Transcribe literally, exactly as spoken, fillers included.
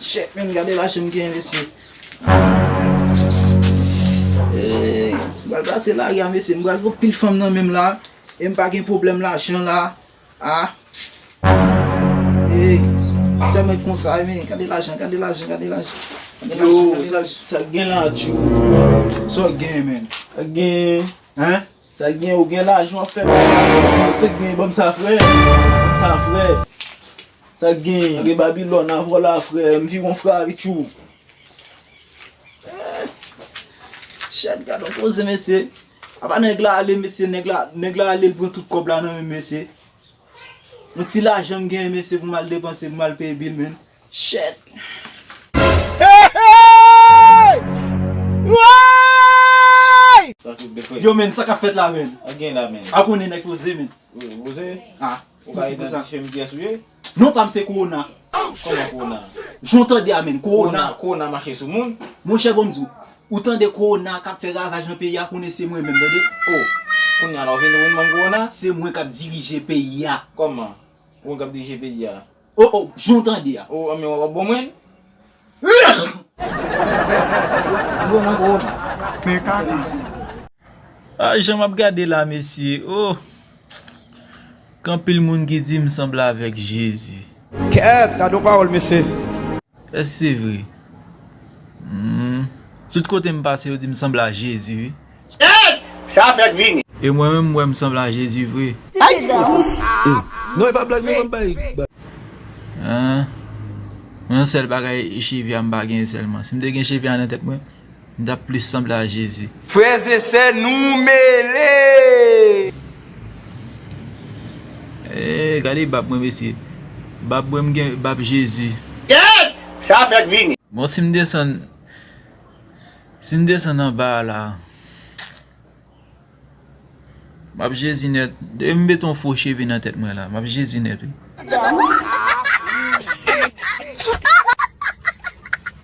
Shit, men, gade lajan m genyen, mesye. Ey, m pral pase lari a, mesye. M pral gen pil fanm nan men m la. E m pa gen pwoblèm lajan la. Ah. Ey, sèlman konsa, men. Gade lajan, gade lajan, gade lajan. Gade lajan, gade lajan. Sa k gen la, tchou? Sa w gen, men? Sa k gen? Hein? Sa k gen, ou gen lajan w ap fè. Sa k gen, ban m sa, frè. Ban m sa, frè. Sa k gen? Antre Babilòn, a vòlè, frè. M vire yon frè avè tchou. Eh, shit, gade yon koze, mesye. Apa nèg la ale, mesye, nèg la, nèg la ale, l pran tout kòb la nan men m, mesye. Yon ti lajan m genyen, mesye, pou m al depanse, pou m al peye bil, men. Shit. Hey, hey! Woy! Sa tout de frè. Yo, men, sa k ap fèt la, men? A gen la, men. A konnen nèg poze, men. Poze? Ah, ou ka idantifye m kiyès ou ye? Non pa m se Kowona. Kòman Kowona? Jan w tande a, men, Kowona. Kowona, Kowona mache sou moun? Monchè, bon, m di w, ou tande Kowona k ap fè ravaj nan peyi a, konnen se mwen menm, tande? Oh, kounye a la, ou vin, ou vin ban m Kowona? Se mwen k ap dirije peyi a. Kòman? Ou k ap dirije peyi a? Oh, oh, jan w tande a. Oh, men w ap bon mwen? Kowona, Kowona. Men kaka. Ah, jan m ap gade la, mesye. Oh. Gen anpil moun ki di m sanble avèk Jezi. Kèt, gade yon pawòl, mesye. Èske se vre? Hmm. Tout kote m pase, yo di m sanble a Jezi, wi. Kèt! Sa fèk vini. E mwen menm, m wè m sanble a Jezi vre. Ay, sa. Eh, non, e pa blag, non, m bay. Hein? Mwen, yon sèl bagay, cheve a m pa genyen sèlman. Si m te gen cheve a nan tèt mwen, m t ap plis sanble a Jezi. Frè e sè, nou mele! Eh, gade bab mwen, mesye. Bab mwen, m gen bab Jezi. Kèt! Sa fèk vini. Bon, si m desann, si m desann anba a la, m ap Jezi nèt. Depi m mete yon fo cheve nan tèt mwen la, m ap Jezi nèt, wi.